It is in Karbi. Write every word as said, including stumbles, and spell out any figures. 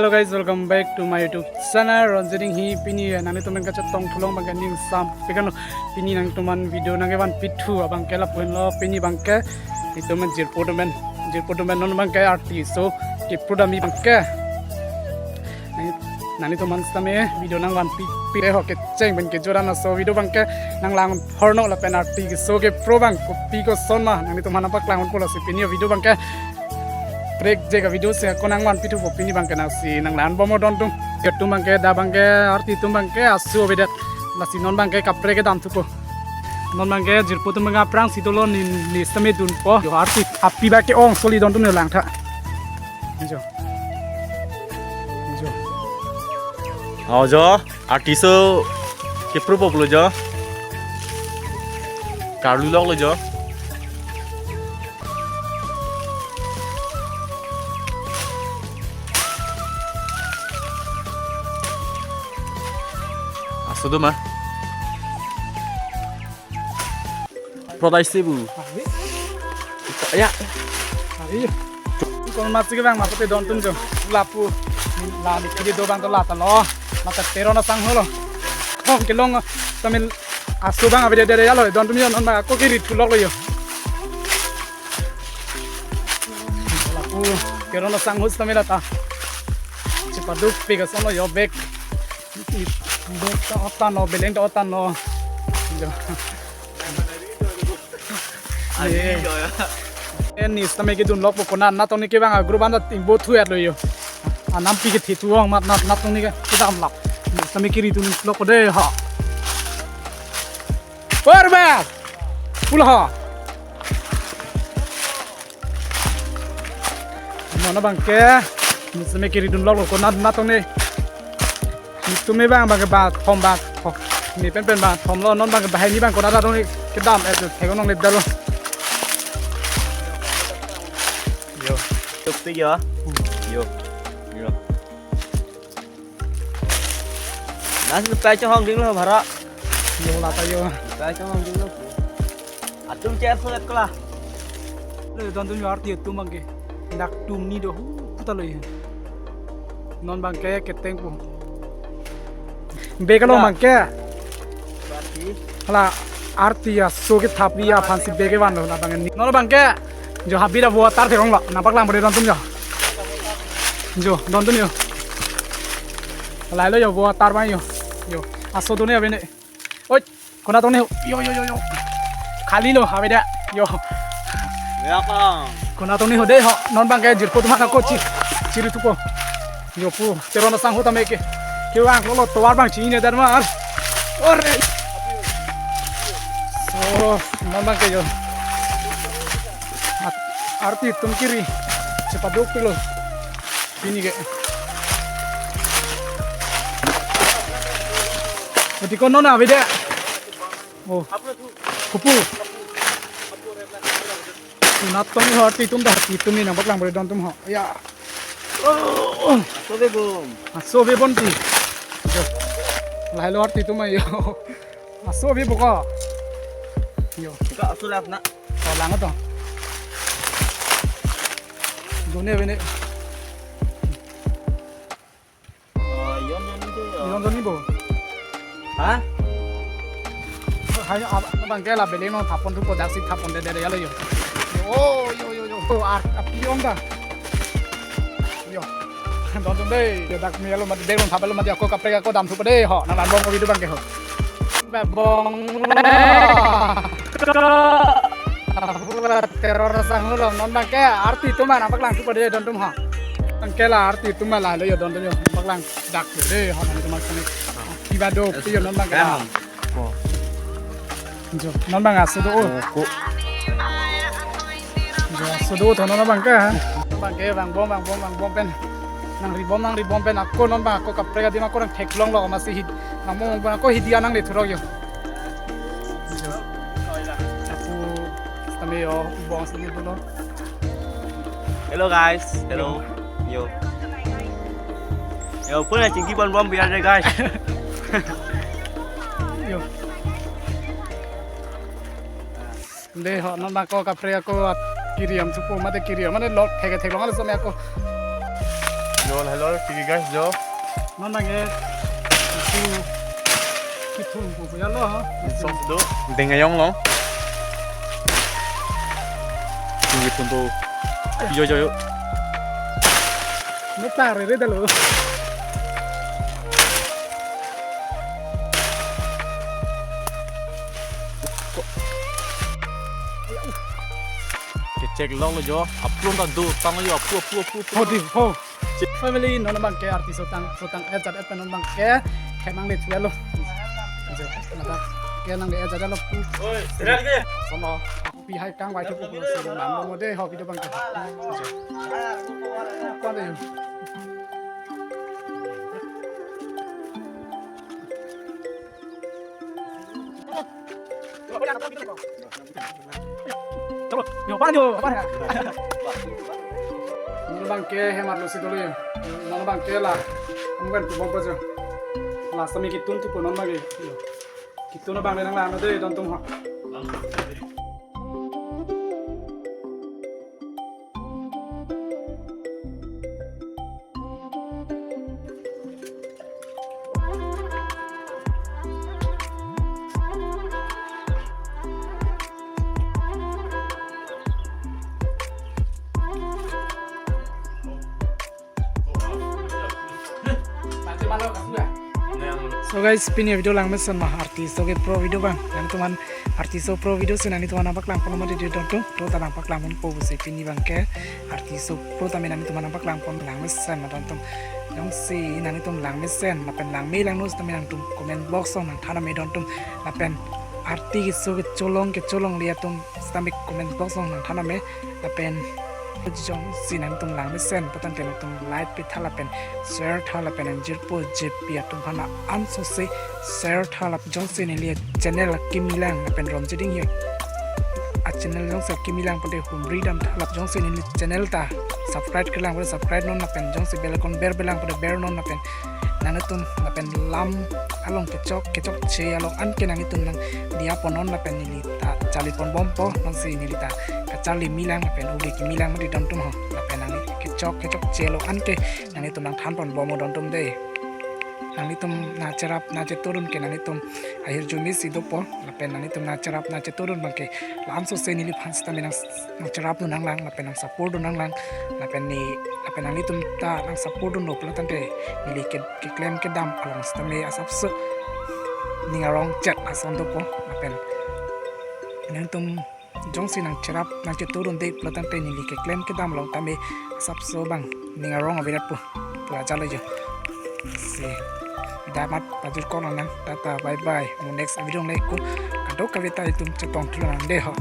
Hello guys, welcome back to my YouTube channel. Ronjit Inghi. Pini nanglitum aphan kachetong thu along abangke ning sampik-iklo. Pini nanglitum aphan video nangkevanpithu abangke lapu henlo, pini abangke itum jirpo atum pen, jirpo atum pen non abangke arti aso kepro dam abangke nang, nanglitum aphan sitame video nangvanpipik ho, kecheng pen kejut an aso video abangke nanglang horno lapen arti aso kepro abang kopi koson ma nanglitum aphan nangpaklang unpo, lasi pini video abangke prekjak avideo si ako nangvanpithupo pini abangke, nangsi nanglangbom o don atum. Atum abangke, dak abangke arti atum abangke aso avedet. Lasi non abangke kaprek kedam thupo. Non abangke jirpo atum abangke aphrangsi dolo, ne, ne sitame dunpo. Jo, arti api abangke ong soli don atum, jo, langtha. Jo. Jo. Oh, jo. Arti aso kepro pop lo jo. Karlu lok lo jo. Aso do ma. Prodai sebu. Hari. Ya. Hari. Kon masi kevang ma pute don atum jo. Lapu. La ni kiri do abang to la ta lo. La ta Teron asangho lo. Hong kelong tame aso abang avedet ya lo. Don atum jo, non abang ako kiri thu lok lo jo. Lapu Teron asangho tame la ta. Chepaduk pe kason lo jo bag. Bag ta otan lo, beleng ta otan lo. Jo. Aye. Eh, ne sitame kedun lokpo, konat natong ne kevang a-group anta ingbo thu-et lo jo. Anam pi kethe thu ong mat nat natong ne kedam lap. Ne sitame kiri dun lokpo de ha. Por ba. Pula ha. Non abangke. Ne sitame kiri dun loklo konat natong ne. Itum abang abangke ba thom ba. Ho. Ne pen pen ba thom lo, non abangke bahai ne abang konat natong ne kedam et theklong le dalo. Jo. Tuk ti jo. Jo. Jo. Nasi pai chong hong ding lo bhara. Jo, la ta jo. Pai chong hong ding lo. Atum chair so et kala. Lo don atum jo, arti atum abangke. Dak tum ni do hu puta lo jo. Non abangke ketengpo. Bag lo abangke. Arti. Hala arti aso kethap aphansi bag kevan lo la abang ni. Non abangke. Jo, habit avo atar theklong lo. Nangpaklangpo de don atum jo. Jo, don atum jo. Lahelo jo, avo atar abang jo. Jo. Aso do ne ave ne. Oi, konat natong ne ho. Jo, jo, jo, jo. Khali lo, ave da. Jo. Ya, Kang. Konat natong ne ho de ho. Non abangke jirpo atum ako chi. Chiri thupo. Jo pu. Teron asangho tame ke. Kevang lo lo tovar abang chini ne dar mar. Ore. So, non abangke jo. At-, arti atum kiri. Chepaduk pilo. Pini ke. Oti kono na avedet. Oh. Kopu. Konat natong ho, arti atum dak, arti atum ne nangpaklangpo de don atum ho. Ya. Oh. Aso ave bom. Aso ave bom ti. Jo. Lahelo arti atum jo. Aso ave bom ko. Jo. Ka aso lap na. Ko lang to. Done ave ne. Oh, yon yon ni jo. Yon yon ni bo. Ha? Hai, ab-, abangke la beleng nangthapon thupo, daksi thapon de de ya lo jo. Oh, jo, jo, jo. Oh, ar-, api ong ta. Jo. Don atum de. Jo, dak me lo mati, bag nangthap lo mati, ako kaprek ako dam thupo de ho. Nanglangbom avideo abangke ho. Bebong. Teron asangho lo, non abangke arti atum nangpaklang thupo de don atum ho. Abangke la arti atum lahelo jo don atum jo. Paklang dak de ho, non atum sini. Kiba do pi jo non abangke. Jo, non abang aso do. Oh, ko. Jo, aso do tho non abangke. Abangke vangbom, vangbom, vangbom pen. Nangribom, nangribom pen ako non abang ako kaprek adim ako nangtheklong lo masi hidi. Nangmong abang ako hidi an nangle thurok jo. Jo. Ako sitame jo, bong sini dulu. Hello guys. Hello. Jo. Jo, pun chingki pon bom biar deh guys. Jo. De ho, non abang ako kaprek ako at kiri am thupo mate kiri am mane lok thek theklong ale sitame ako. Jo, Hello, hello, tiki guys, jo. Non abangke isu kithun pu ya lo. Song do. Dengayong long. Kithun do. Yo, yo, yo. Neta rere dalo. Kechek lok lo jo, aplon ta do, tang lo jo, apu, apu, apu, apu. Ho di, ho. Family, non abangke artist tang, tang ejat et non abangke, hemang le tuelo. Jo, nata, ke nang le ejat lo pu. Oi, serat ke? Sono, pi hai kang wai tu pu, so, nam mo de, ho, video abangke. Jo. Kwan de. Chalo, yo, pan yo, pan ya. Non abangke hemat lo si dolo yo. Non abangke la. Kamu kan tu bompa jo. Last time kithun tu konon lagi. Yo. Kithun abang le nang la no de don tum ho. So guys, pini video langmesen ma artist oke pro video abang. Nanglitum aphan artist pro video si nanglitum aphan nangpaklang pon ma di don tum, to ta nangpaklang ponpo pusi pini abangke artist pro tame nanglitum aphan nangpaklang pon langmesen ma don tum. Jongsi nanglitum langmesen, lapen langme langno sitame nangtum comment box along nangthan name don tum. Lapen arti keso kecholong kecholongle atum sitame comment box along nangthan name. Lapen jongsi nangtum langmesen, patang te nangtum like pitha lapen share tha lapen anjirpo jepi atum aphan ansose share tha lap jongsi neli channel akimi lang lapen rom jeding yo. A channel jongsi akimi lang pade humri dam tha lap jongsi neli channel ta subscribe kelang pade subscribe non lapen jongsi bell icon ber belang pade ber non lapen nanglitum lapen lam along kechok kechokche along anke nanglitum nangdiya pon non lapen neli ta charli pon bompo, nangsi neli ta kacharli mi lang lapen uli kimi lang mati don tum ho, lapen nangli kechok kechokche along anke nanglitum nangthan pon bom don tum de. Nanglitum nangcherap nangchetur un ke nanglitum ahirjume si dopo, lapen nanglitum nangcherap nangchetur un abangke la-an sose neliphan sitame nang nangcherap dun nanglang, lapen nang support dun nanglang, lapen ne, lapen nanglitum ta nang support dunlo pulo tangte neli ke, keklem kedam along sitame asapso ning arong chet ason dopo, lapen nangtum jongsi nangcherap nangchetur dunde pulo tangte neli keklem kedam along tame asapso abang ning arong avedet pu, pu ajalo jo. Si, damat pajut kok nang, tata, bye bye. Mo next video le ko kadokave ta itum chetong thulo nang de ho.